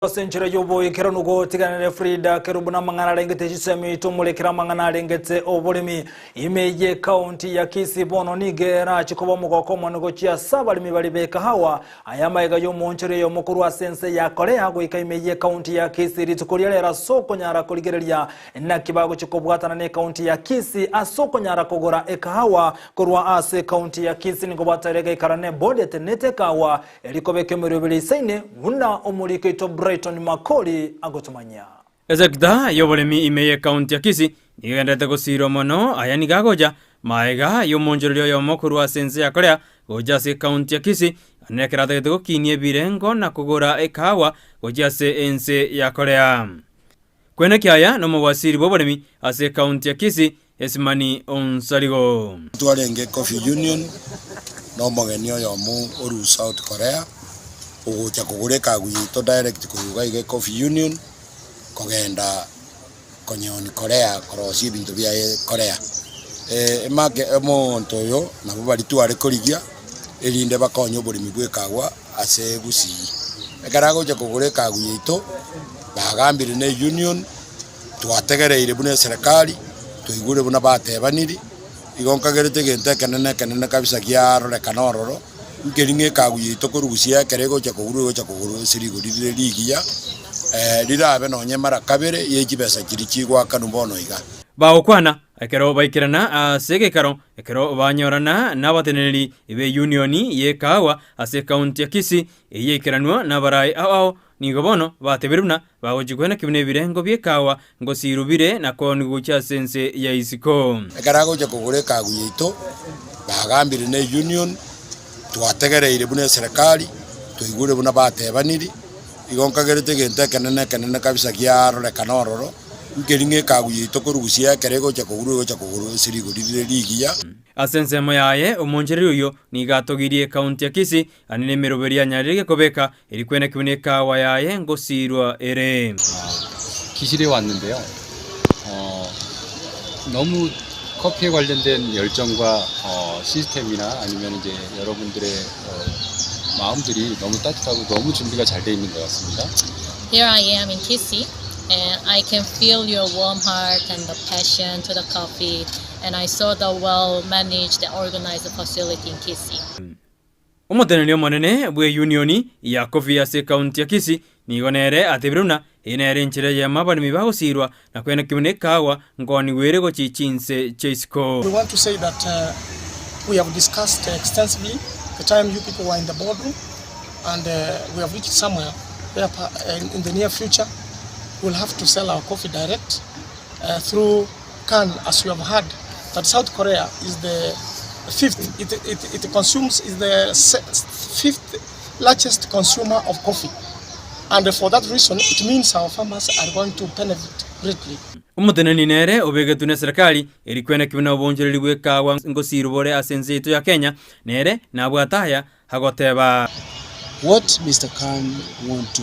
Ase enchera y'oboikeranu gotiganere Frida Kerubo namang'ana arengete chisemi tomorekere amang'ana arengete oboremi ime y'ekaunti ya Kisii bono nigo erache koba omogoko omonene gochia ase abaremi baria b'ekahawa aya amaiga y'omoonchori oyomo korwa ase ense ya Korea goika ime y'ekaunti ya Kisii rituko ria rero ase okonyara korigereria naki bagochia kobwatana n'ekaunti ya Kisii ase okonyara kogora ekahawa korwa ase ekaunti ya Kisii nigo batare gaikara n'ebodi etenenete ekahawa Erio kobeka emeroberi eisaine, buna omoriki oito Brighton Makori agotomanyia. Esecta y'oboremi ime y'ecounty ya Kisii nigo egendererete gosiirwa mono, aya nigo agocha maega y'omonchoreria oyomo korwa ase ense ya Korea gocha ase ecounty ya Kisii ande ekero atagete gokinia ebirengo na kogora ekahawa gochia ase ense ya Korea. Kwenekia aya nomobwasiri bw'oboremi ase ecounty ya Kisii Esimani Onsarigo. Twarenge Coffee Union na omogeni oyomo orue South Korea ogocha kogora ekagu yaito direct korwa iga iga Coffee Union kogenda konyeoni Korea korosia ebinto biaye Korea. Emake omonto oyo nabo baria tware korigia erinde bakonye oboremi bwa ekagwa ase Gusii. Ekero agocha kogora ekagu yaito bagambire na eunion. Twategereire buna eserekari, twaigure buna batebaniri, igo nkagerete egento ekenene ekenene kabisa giarorekana ororo, nkeri ng'a ekagu yaito korusia ekero egocha kogurwa egocha kogurwa ase rigori rire rigiya, rirabe nonye mara kabere ye chibesa chiria chigoakanwa bono iga. Bagokwana ekero baikerana ase egekaro ekero banyorana nabateneneri b'eyunioni y'ekahawa ase ekaunti ya Kisii eyio yaikeranwa nabarai ao ao Nigo bono batebire buna bagochia kwenaki buna ebirengo bi'ekawa ngosiirwe bire na koonigwa gochia ase ense ya isiko. Ekero agocha kogora ekagu yaito, bagambire ne union, twategereire buna eserekari, twaigure buna batebaniri, igo nkagerete egento ekenene ekenene kabisa giarorekana ororo, nkeri ng'a ekagu yaito korusia ekero egocha kogurwa egocha kogurwa ase rigori rire rigiya. Ase ensemo yaye, omonchereri oyio nigo atogirie ekaunti ya Kisii Ane nemeroberi anyarire kobeka, eri kwenekigwe nekawa yaye ngosiirwa ere. 기실에 왔는데요. 어, 너무 커피에 관련된 열정과 어, 시스템이나 아니면 이제 여러분들의 어, 마음들이 너무 따뜻하고 너무 준비가 잘 돼 있는 것 같습니다. Here I am in Kisii and I can feel your warm heart and the passion to the coffee and I saw the well managed and organized facility in Kisii. Omoteneneri omonene bw'eyunioni ya Coffee ase ekaunti ya Kisii nigo nere atebire buna eye nere enchera eyemo abaremi bagosiirwa na kwenekigwa buna ekaagwa nkoonigwa ere gochia chinse chia isiko. We want to say that we have discussed extensively the time you people were in the boardroom and we have reached somewhere where in the near future we will have to sell our coffee direct through Can as you have heard that South Korea is the fifth, it, it, it consumes, is the fifth largest consumer of coffee. And for that reason, it means our farmers are going to benefit greatly. Omoteneni nere obegetwe neserikali eri kweneki buna obonchoreri bw'ekaagwa ngosirwa bore ase ense yaito ya Kenya, nere nabwate aya agoteba. What Mister Khan want to.